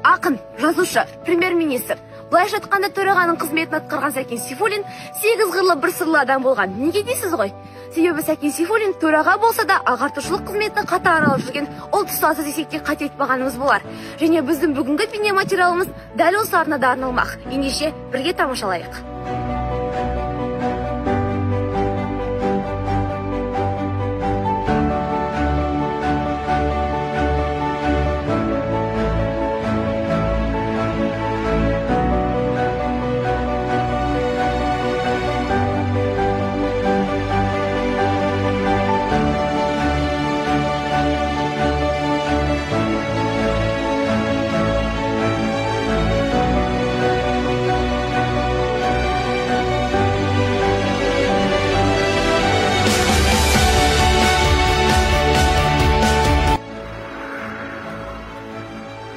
Ақын, жазушы, премьер-министр. Былайша айтқанда, төрағаның қызметін атқарған Сәкен Сейфуллин 8 қырлы бір сырлы адам болған. Неге дейсіз ғой? Себебі Сәкен Сейфуллин төраға болса да ағартушылық қызметін қатар алып жүрген ұлт ұстазы десек те қате айтпағанымыз болар. Және біздің бүгінгі бейнематериалымыз дәл осы арнада арналмақ. Ендеше бірге тамашалайық.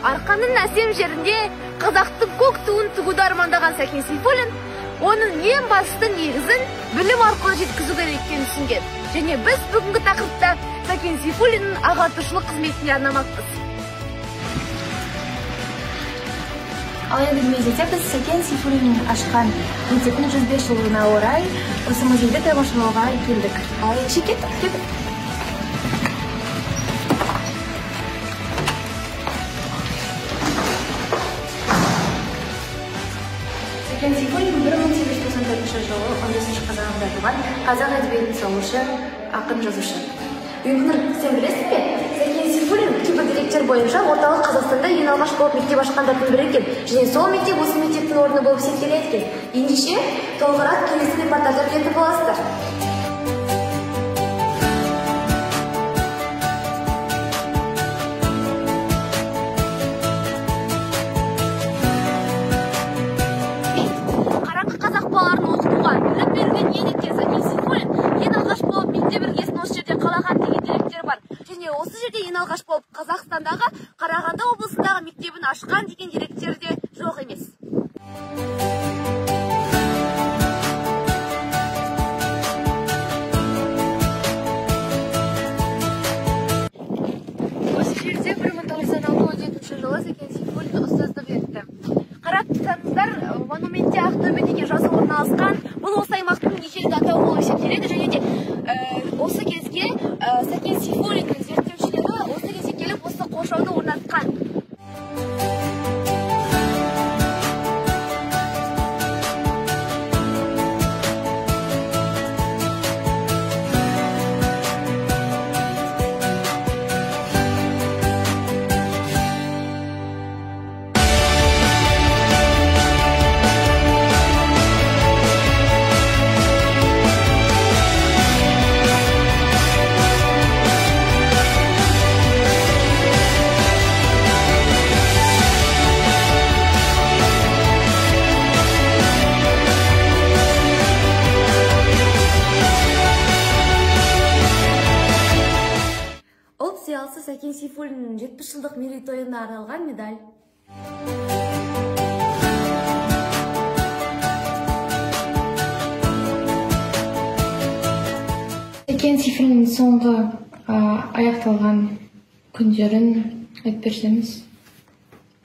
Арқаның әсем жерінде қазақтың көк туын тігуді армандаған Сәкен Сейфуллин оның ең басты негізін білім арқылы жеткізу керек екенін түсінген. Және біз бүгінгі тақырыпта Сәкен Сейфуллиннің ағартушылық қызметіне арнамақпыз. Ал енді мезетте біз Сәкен Сейфуллиннің ашқан мектептің 105 жылдығына орай осы музейді тамашалауға келдік. Ал ендеше кеттік. Сәкен Сейфуллин 1894 жылы 15 қазанында туған қазақ әдебиетін салушы, ақын, жазушы. Ұйқынұр, сен білесің бе? Сәкен Сейфуллин кейбір деректер бойынша орталық Қазақстанда ең алғаш болып мектеп ашқандардың бірі екен. Және сол мектеп осы мектептің орны болып есептеледі екен. Ендеше толығырақ келесі репортажда білетін боласыздар. Алғаш болып Қазақстандағы Қарағанды облысындағы мектебін ашқан деген деректер де жоқ емес. Осы жерде 1906-17 жылы Сәкен Сейфуллин ұстаздық етті. Қарап тұрсаңыздар, монументте Ақтөбе деген жазу орналасқан. Бұл осы аймақтың ежелгі атауы болып есептеледі. Және де осы кезге Сәкен Сейфуллиннің зерттеушілері осы кезде келіп осы қоршауды орнатқан. Сәкен Сейфуллиннің 70 жылдық мерейтойына арналған медаль. Сәкен Сейфуллиннің соңғы аяқталған күндерін айтып берсеңіз.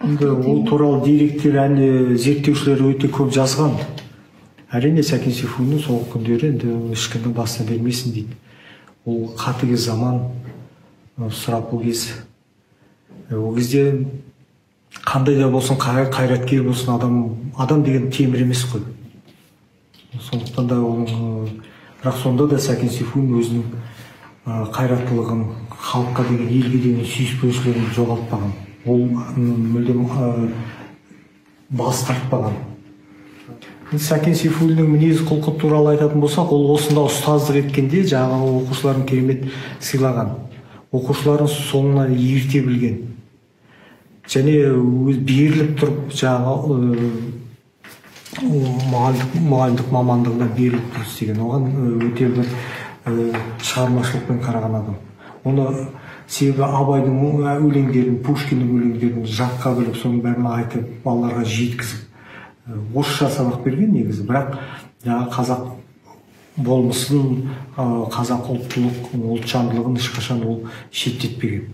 Енді ол туралы деректер әлі зерттеушілер өте көп жазған. Әрине Сәкен Сейфуллиннің соңғы күндері енді ешкімнің басына бермесін дейді. Ол қатыгез заман, сұрапыл кез. Ол кезде қандай да болсын қайраткер болсын адам деген темір емес қой. Сондықтан да оның, бірақ сонда да Сәкен Сейфуллин өзінің қайраттылығын, халыққа деген, елге деген сүйіспеншілігін жоғалтпаған. Ол мүлдем бас тартпаған. Сәкен Сейфуллиннің мінез құлқы туралы айтатын болсақ, ол осында ұстаздық еткенде жаңағы оқушыларын керемет сыйлаған. Оқушыларын соңынан ерте білген. Және беріліп тұрып, жаңағы мұғалімдік мамандығына беріліп тұрып істеген. Оған өте бір шығармашылықпен қараған адам. Оны себебі Абайдың өлеңдерін, Пушкиннің өлеңдерін жатқа біліп, соның бәрін айтып, балаларға жеткізіп, орысша сабақ берген негізі. Бірақ жаңағы қазақ болмысын, қазақ ұлттылық, ұлтжандылығын ешқашан ол шеттетпеген.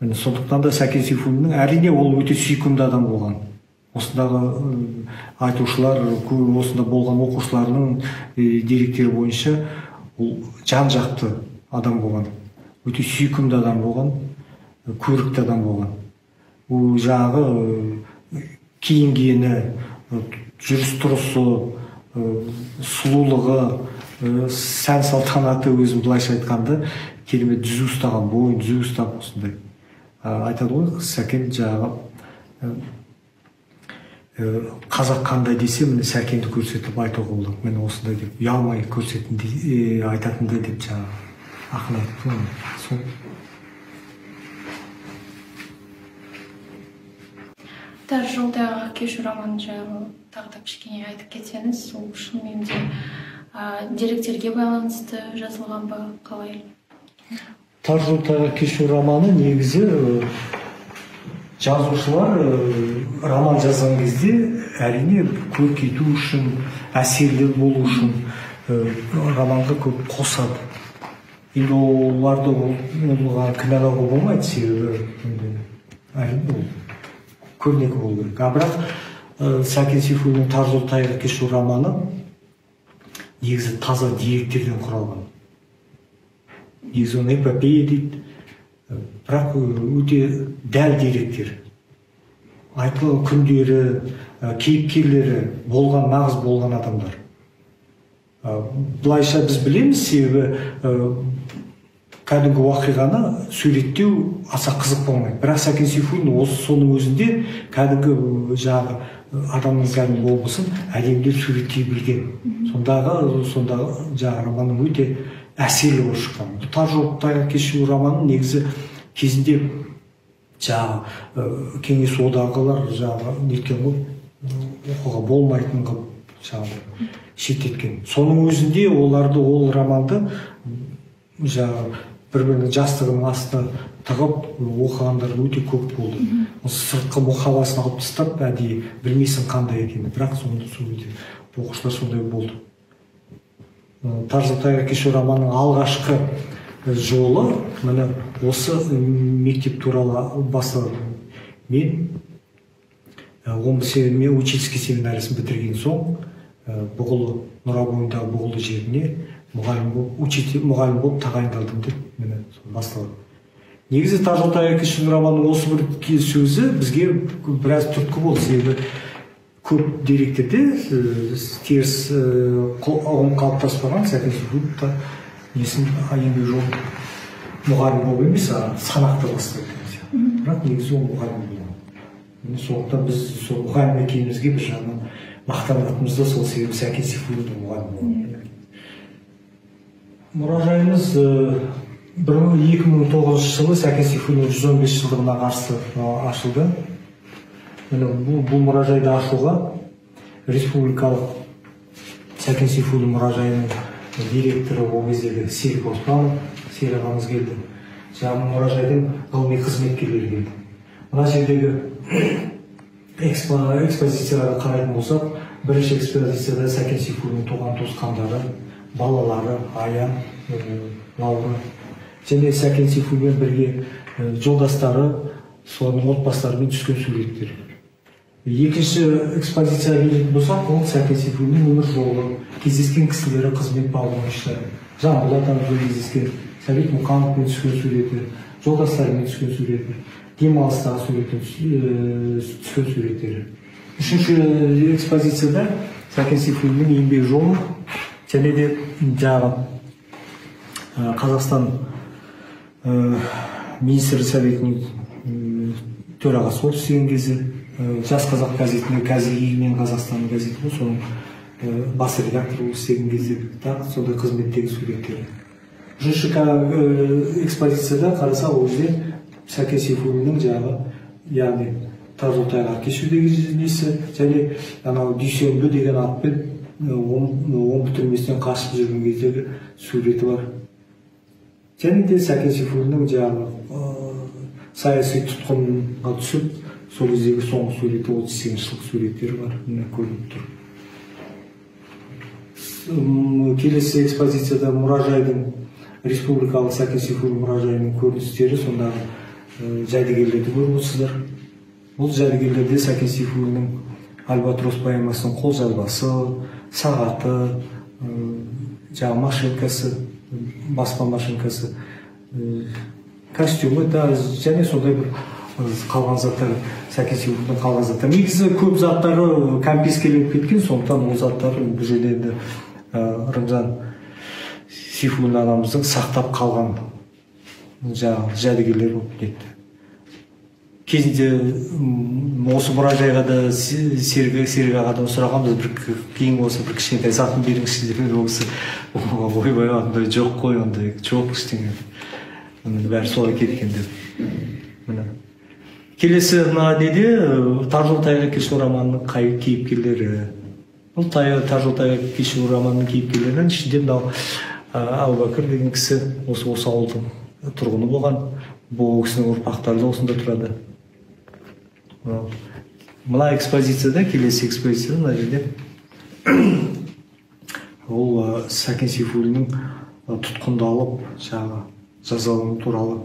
Міне, сондықтан да Сәкен Сейфуллиннің, әрине, ол өте сүйкімді адам болған. Осындағы айтушылар, осында болған оқушыларының деректері бойынша ол жан-жақты адам болған, өте сүйкімді адам болған, көрікті адам болған. Ол жағы киінгені, жүріс-тұрысы, сұлулығы, сән салтанаты, өзін былайша айтқанда керемет түзу ұстаған, бойын түзу ұстап осындай. Айтады ғой Сәкен жағы қазақ қандай десе, міне Сәкенді көрсетіп айтуға болады, міне осындай деп ұялмай көрсетіндей айтатындай деп жаңағы ақын айтты. Сол Тар жол тайғақ кешу романы жайлы тағы да кішкене айтып кетсеңіз, ол шынымен де деректерге байланысты жазылған ба, қалай? Тар жол тайғақ кешу романы негізі жазушылар роман жазған кезде әрине көркейту үшін, әсерлі болу үшін романға көп қосады. Енді оларды оған кінәлауға болмайды, себебі енді әрине ол көрнекі болу керек. А бірақ Сәкен Сейфуллиннің Тар жол тайғақ кешу романы негізі таза деректерден құралған. Негізі оны эпопея дейді, бірақ өте дәл деректер. Айтылған күндері, кейіпкерлері болған, нағыз болған адамдар. Былайша біз білеміз, себебі кәдімгі уақиғаны суреттеу аса қызық болмайды. Бірақ Сәкен Сейфуллин осы соның өзінде кәдімгі жаңағы адамның кәдімгі болмысын әдемілеп суреттей білген. Сондағы жаңағы романның өте әсерлі болып шыққан. Тар жол тайғақ кешу романы негізі кезінде жаңағы Кеңес одағылар жаңағы неткен ғой, оқуға болмайтын қылып жаңағы шеттеткен. Соның өзінде оларды ол романды жаңағы бір-бірінің жастығының астына тығып оқығандар өте көп болды. Сыртқы мұқабасын алып тастап, әдейі білмейсің қандай екенін, бірақ сонда оқушылар сондай болды. Тар жол тайғақ кешу романының алғашқы жолы міне осы мектеп туралы басталды. Мен 11 учительский семинариясын бітірген соң Бұғылы, Нұра бойындағы Бұғылы жеріне мұғалім болып, учитель мұғалім болып тағайындалдым деп міне басталды. Негізі Тар жол тайғақ кешу романының осы бір сөзі бізге біраз түрткі болды, себебі көп деректерде теріс ұғым қалыптаспаған. Сәкен Сейфуллин та несін еңбек жолын мұғалім болып емес, санақты бастайды. Бірақ негізі ол мұғалім болған. Міне сондықтан біз сол мұғалім екенімізге бір жағынан мақтанатынымыз да сол, себебі Сәкен Сейфуллин мұғалім болған. Мұражайымыз 2009 жылы Сәкен Сейфуллиннің 115 жылдығына қарсы ашылды. Міне бұл мұражайды ашуға республикалық Сәкен Сейфуллин мұражайының директоры ол кездегі Серік Оспанов, Серік ағамыз келді. Жаңа мұражайдың ғылыми қызметкерлері келді. Мына жердегі экспозицияларға қарайтын болсақ, бірінші экспозицияда Сәкен Сейфуллиннің туған туысқандары, балалары, Аян, Лаура, және Сәкен Сейфуллинмен бірге жолдастары, соның отбасыларымен түскен суреттер. Екінші экспозицияға келетін болсақ, ол Сәкен Сейфуллиннің өмір жолы, кездескен кісілері, қызмет бабы бойынша Жамбыл атамызбен кездескен, Сәбит Мұқановпен түскен суреті, жолдастарымен түскен суреті, демалыстағы суреті, түскен суреттері. Үшінші экспозицияда Сәкен Сейфуллиннің еңбек жолы және де жаңағы Қазақстан Министрлер Советінің төрағасы болып істеген кезі, Жас қазақ газетінің, қазір Егемен Қазақстан газеті ғой, соның бас редакторы болып істеген кезде тағы сондай қызметтегі суреттері. Үшінші экспозицияда қарасақ, ол жерде Сәкен Сейфуллиннің жаңағы, яғни Тар жол тайғақ кешудегі несі және анау Дүйсенбі деген атпен Омбы түрмесінен қашып жүрген кездегі суреті бар. Және де Сәкен Сейфуллиннің жаңағы саяси тұтқынға түсіп, сол кездегі соңғы суреті 38 жылғы суреттері бар, міне көрініп тұр. Келесі экспозицияда мұражайдың, республикалық Сәкен Сейфуллин мұражайының көріністері, сондағы Жәдігерлерді көріп отырсыздар. Бұл жәдігерлерде Сәкен Сейфуллиннің Альбатрос поэмасының қолжазбасы, сағаты, жаңағы машинкасы, баспа машинкасы, костюмі да, және сондай бір қалған заттар, Сәкен Сейфуллиннің қалған заттары. Негізі көп заттары кәмпескеленіп кеткен, сондықтан ол заттар бұл жерде енді Рымжан Сейфуллин ағамыздың сақтап қалған жаңағы жәдігерлер болып кетті. Кезінде осы мұражайға да Серік ағадан сұрағанбыз, бір кейін болса бір кішкентай затын беріңізші деп, ол кісі ойбай, ондай жоқ қой, ондай жоқ ештеңе, бәрі солай кеткен деп. Міне келесі мына неде Тар жол тайға кешу романының кейіпкерлері. Бұл Тар жол тайға кешу романының кейіпкерлерінің ішінде мынау Әубәкір деген кісі осы ауылдың тұрғыны болған. Бұл кісінің ұрпақтары да осында тұрады. Мына экспозицияда, келесі экспозицияда мына жерде ол Сәкен Сейфуллиннің тұтқындалып жаңағы жазалану туралы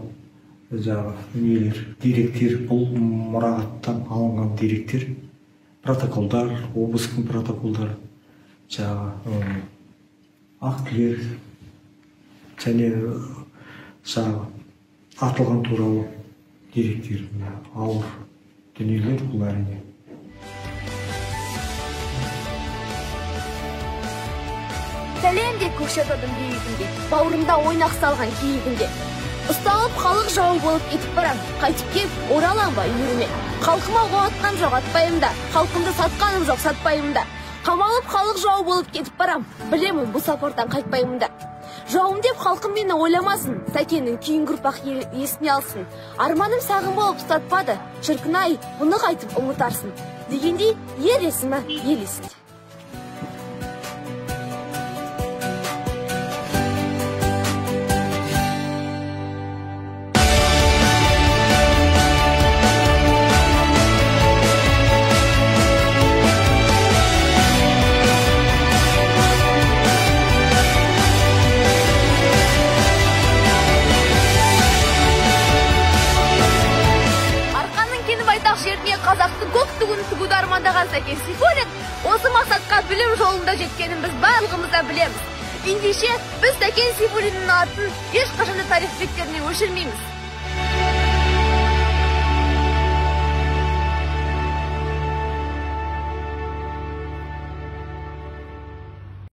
жаңағы нелер, деректер, бұл мұрағаттан алынған деректер, протоколдар, облыстың протоколдары, жаңағы актілер және жаңағы атылған туралы деректер, ауыр дүниелер бұл әрине. Сәлем де Көкшетаудың биігінде, бауырымда ойнақ салған киігінде. Ұсталып халық жауы болып кетіп барам, қайтып кеп оралам ба үйіріме. Халқыма оқ атқан жоқ атпаймын да, халқымды сатқаным жоқ сатпаймын да. Қамалып халық жауы болып кетіп барам, білемін бұл сапардан қайтпаймын да. Жауым деп халқым мені ойламасын, Сәкеннің кейінгі ұрпақ есіне алсын. Арманым сағым болып ұстатпады, шіркін-ай, бұны қайтып ұмытарсың. Дегендей, ер есімі ел есінде. Қазақтың көк туын тігуді армандаған Сәкен Сейфуллин осы мақсатқа білім жолында жеткенін біз барлығымыз да білеміз. Ендеше біз Сәкен Сейфуллиннің атын ешқашан да тарих беттерінен өшірмейміз.